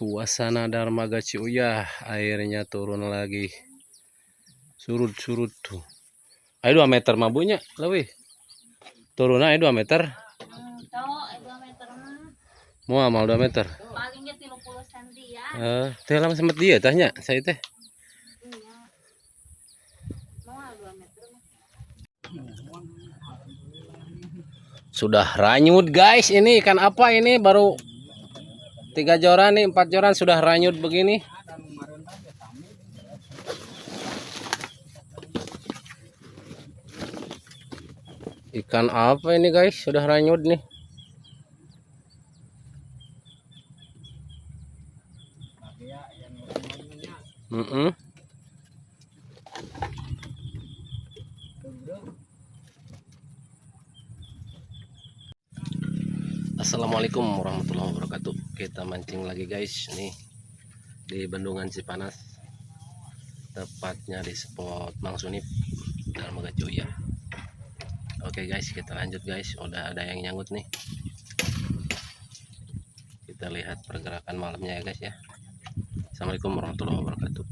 Suasana Darmaga Ciuyah, airnya turun lagi. Surut-surut tuh. Ayo 2 meter mah bunya, leuwih. Turunnya ayo 2 meter. Tuh, 2 meter mah. Mau amal 2 meter. Palingnya 30 cm ya. Teh lama sempet dia tanya saya teh. Iya. Mau 2 meter mah. Sudah ranyut guys, ini ikan apa ini, baru 3 joran nih, 4 joran sudah ranyut begini. Ikan apa ini guys, sudah ranyut nih. Assalamualaikum warahmatullahi wabarakatuh. Kita mancing lagi guys nih di Bendungan Cipanas, tepatnya di spot Mang Sunip Darmaga Ciuyah. Oke guys, kita lanjut guys. Udah ada yang nyangkut nih. Kita lihat pergerakan malamnya ya guys ya. Assalamualaikum warahmatullahi wabarakatuh.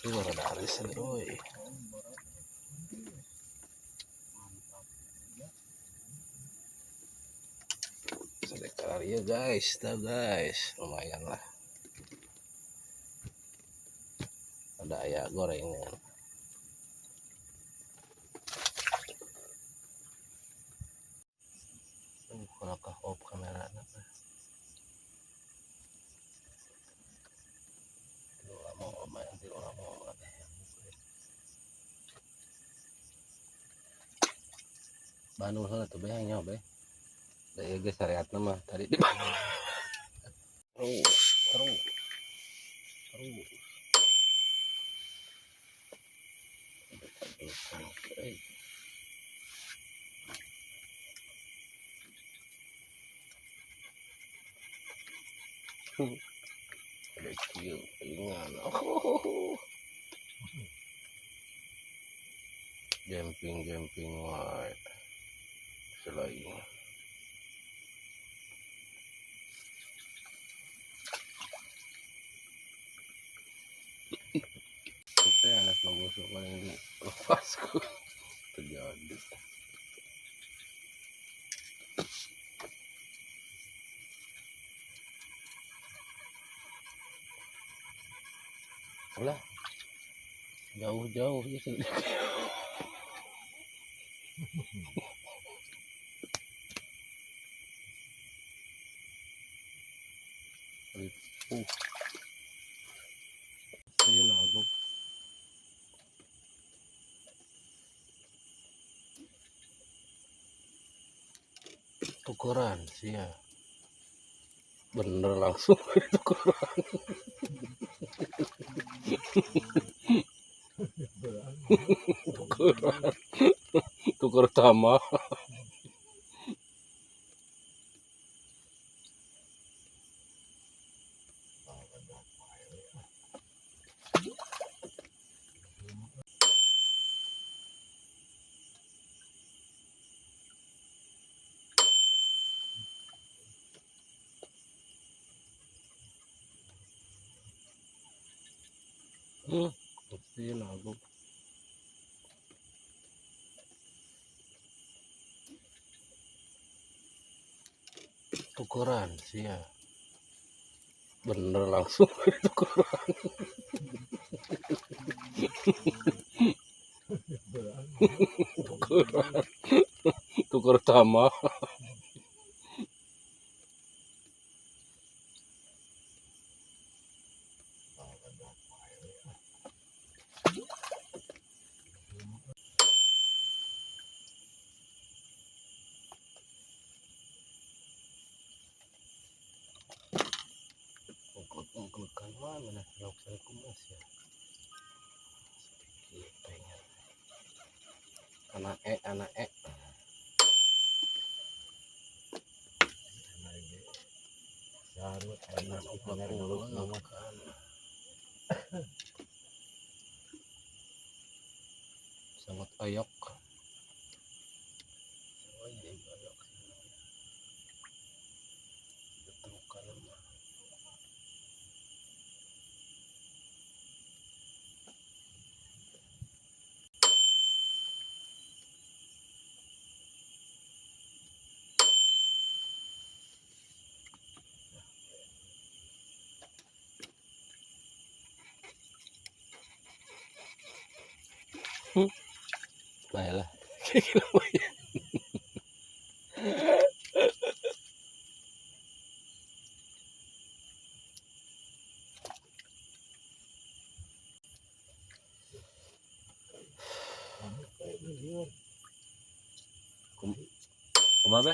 Ini baru ada arisan, oi. Sedekah ya guys, tahu guys, lumayan lah. Ada ayam gorengan. Kenapa off kamera apa? Bandung heula tuh beh nya beh. Da ieu geus syariatna mah tadi di Bandung. Terus, terus. Terus. Ada kieu ringan. Oh. Jumping, jumping wae. Selain itu anak menggosok paling di lepasku terjadi. Lah, jauh-jauh gitu. Tukeran sih ya, bener langsung tukeran. Tukeran, tuker tama. Pasti lagu. Tukeran sih ya, bener langsung tukeran. Tukeran, tuker tama. Ungkul-ungkulkan mana lauk kumas ya. Sedikit pengen. Anak e, anak e. Sangat Oyok. Oh, jadi oyok. Ditemukan mah. Baiklah. Kumaha be?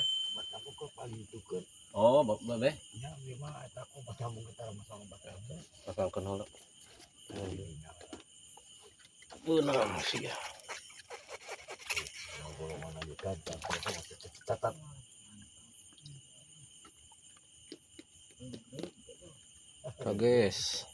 Oh, be. Pasangkeun heula. Beunang sih ya. Guys.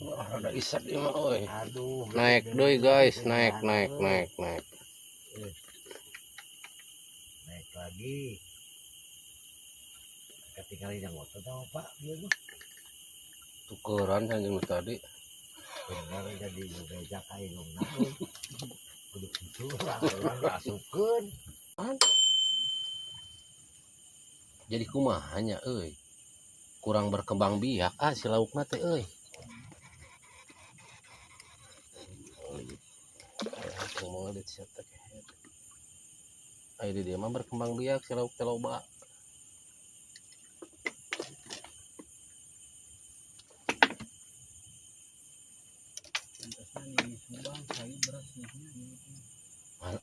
Wah, ada isap dia mah oi. Aduh, Naik doi guys, naik naik naik naik. Naik lagi. Ketinggalan yang motor sama Pak dia mah. Tukeran anjing tadi. Bener jadi ngejak aing ngomong. Kudu kitu orang asupkeun. Jadi kumaha nya euy. Kurang berkembang biak ah si laukna teh euy. Ayo di dia mah berkembang biak si lauk teh loba.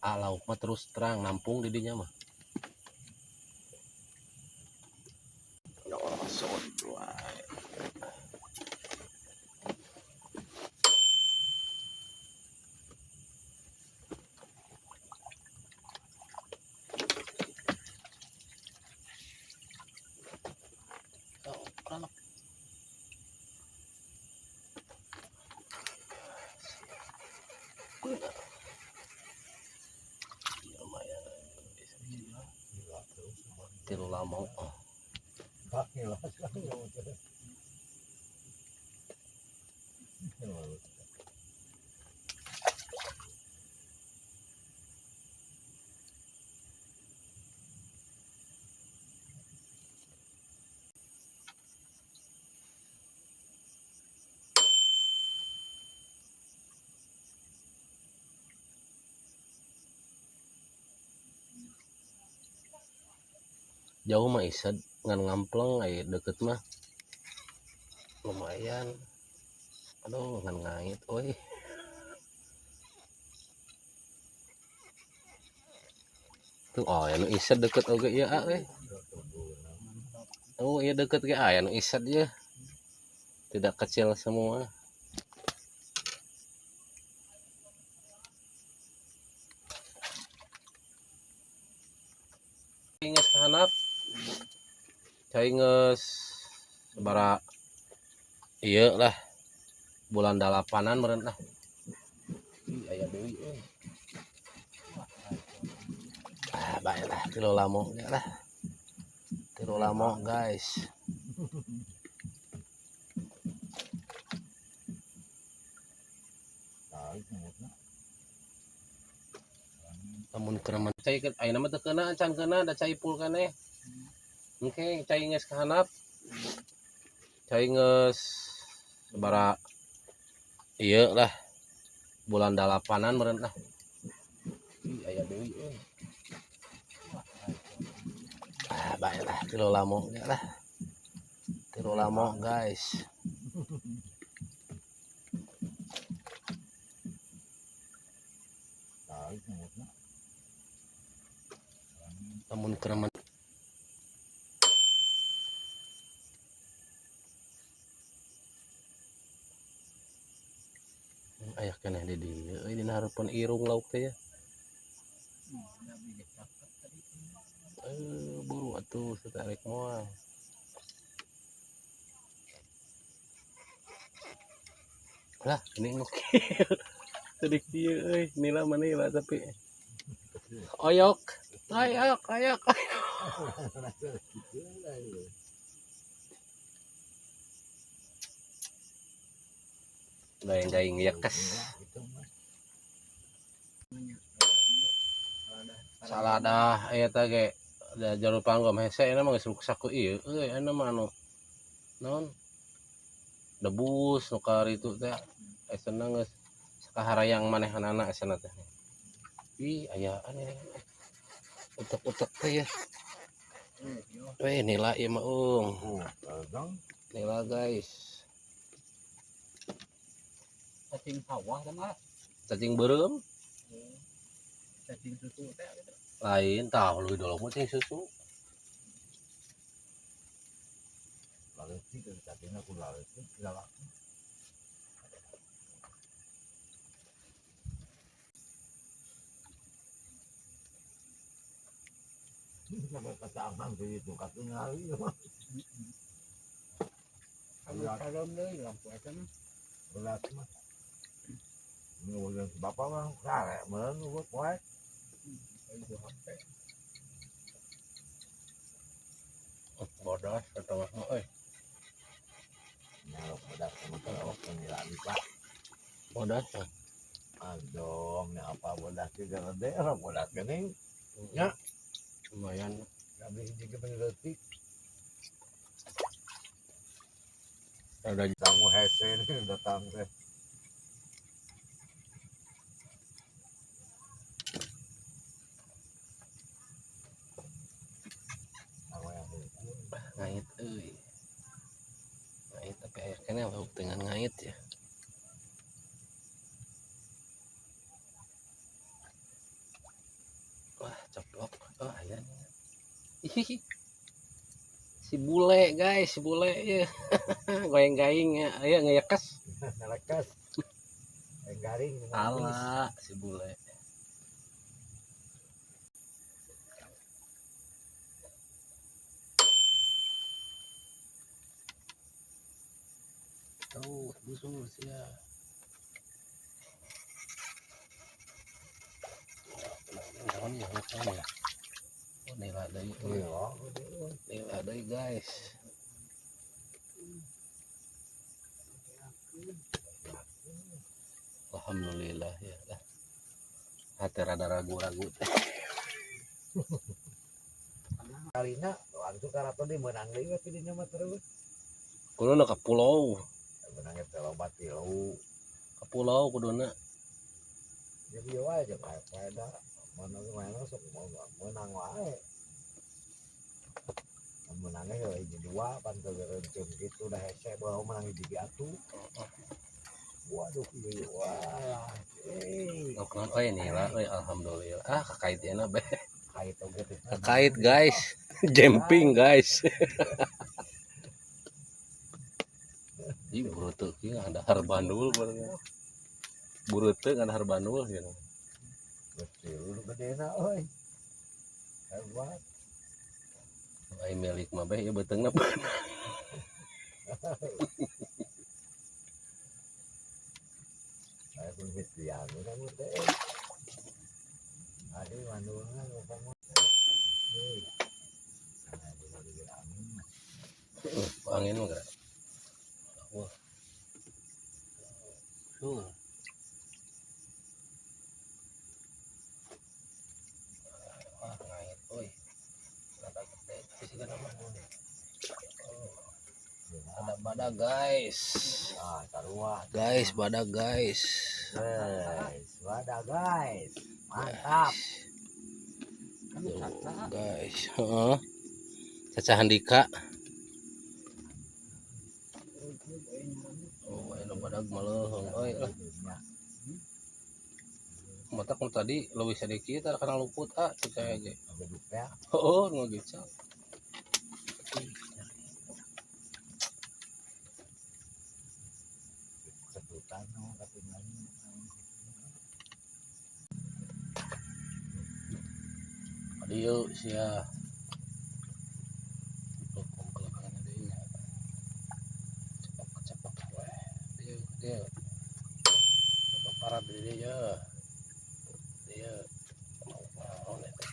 Ah, lauk mah terus terang nampung di dinya mah. Tilu lamo. Jauh mah isad ngan ngampleng aya deket mah lumayan. Aduh ngan ngait euy. Tuh oh anu isad deket oge ieu ah euy. Oh iya deket ge aya nu isad ieu. Tidak kecil semua. Geus kahanap. Cai geus sabaraha ieu lah. Bulan dalapanan meureun lah. Ih aya deui euy. Ah bae lah tilu lamo ge lah. Tilu lamo guys. Lamun keur cai ayeuna mah teu keuna can keuna da cai pul keneh. Engke cai geus kahanap. Cai geus sabaraha ieu lah. Bulan dalapanan meureun lah. Ih aya deui euy. Ah Baiklah, tilu lamo ge lah. Tilu lamo, guys. Tarik mulutna. Lamun keur aya keneh di dieu euy, dina hareupeun irung lauk teh ya. Eh, buru atuh satarek moal. Lah, ini nu kieu. Tadi kieu euy, nila mana nila tapi oyok. Oyok, oyok. Gaing-gaing yakes. Saladah aya teh ge da jalur panggom hese eta mah geus ruksak ku ieu euy, anu mah anu naon debus nu karitu teh esena geus sakaharayang manehanana esena teh. Ih, ayaan ini utek-utek teh ya. Weh, nila ieu mah ung. Nila, guys. Cacing sawah sama Cacing beureum. Cacing susu teh gitu. Lain tah leuwih dolok mah cacing susu. Laletik cacingna ku laletik galak. Sampai ketangan begitu katingali mah. Anu kalem deui lampu eta mah. Berat mah. Ini bapak mah karek meureun urut wae. Ayo HP. Bodas eta mah euy. Nyalok bodas mah kalau nilai Pak. Bodas. Aduh, ini apa bodas juga gede, orang bodas geuning. Ya. Lumayan. Kami hiji ge leutik. Ada tamu hese ini datang teh. Ngait euy. Ngait tapi aya keneh lauk dengan ngait ya. Wah, coplok. Oh, aya nih. Hihihi. Si bule, guys, si bule ya. Goyeng-gaing ya, aya ngeyekes. Ngelekas. Yang garing. Ala si bule. Tuh, busur sia. Naon ya, naon ya. Oh, nila deui. Iya. Nila deui, guys. Alhamdulillah ya lah. Hati rada ragu-ragu teh. Kalina langsung karaton di menang deui we tidinya mah terus. Kuduna ka pulau. Menangnya teh loba tilu. Ka pulau kuduna. Jadi ieu wae jeung aya faedah. Mana ge mana sok mau menang wae. Menangnya ya hiji dua pan teu renceng kitu dah hese bawa menang hiji ge atuh. Waduh, iya, wah. Eh, Oh, kenaon euy nila euy, alhamdulillah. Ah, kakait ieu be. Kait oge teh. Kakait, guys. Jumping, guys. Ih, bureuteuh kieu ngadahar bandul barunya. Bureuteuh ngadahar bandul gitu. Geus tilu nu gedena euy. Hebat. Ai milik mah beh ieu beuteungna. Aya pun hitian urang teh. Aduh, bandulna lupa mah. Euy. Aduh, angin mah. Angin mah geura. Wah. Tuh. Wah, ngait euy. Rada gede tapi sigana mah. Ada badak, guys. Ah, sarua. Guys, badak, guys. Guys, badak guys. Mantap. Tuh, guys. Heeh. Caca Handika. Oh, anu badag maleuheung euy lah. Mata kun tadi leuwih sadikit karena luput ah cek saya ge. Oh, nu gecak. Sebutan no katingali. Adio sia. Hukum kelakangan deui nya. Cepak-cepak we. Dieu dieu. Bapak parah di dieu ya. Dieu. Mau naon eta.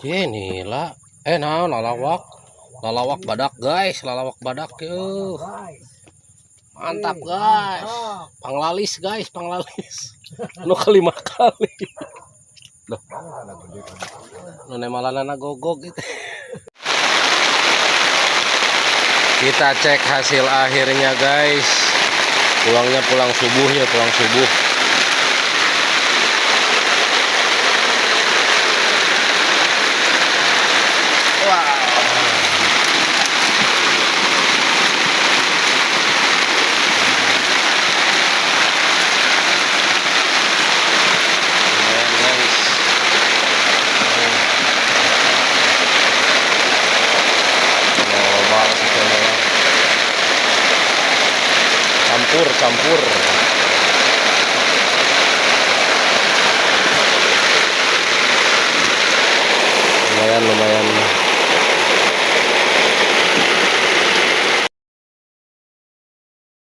Ini lah. Naon lalawak. Lalawak badak guys, lalawak badak yeuh. Mantap guys. Panglalis guys, panglalis. Nu kelima kali. Loh. Nu nemalanana gogog gitu. Kita cek hasil akhirnya guys. Pulangnya pulang subuh ya, pulang subuh. Wow. Lumayan guys. Normal sebetulnya. Campur, campur. Lumayan, lumayan.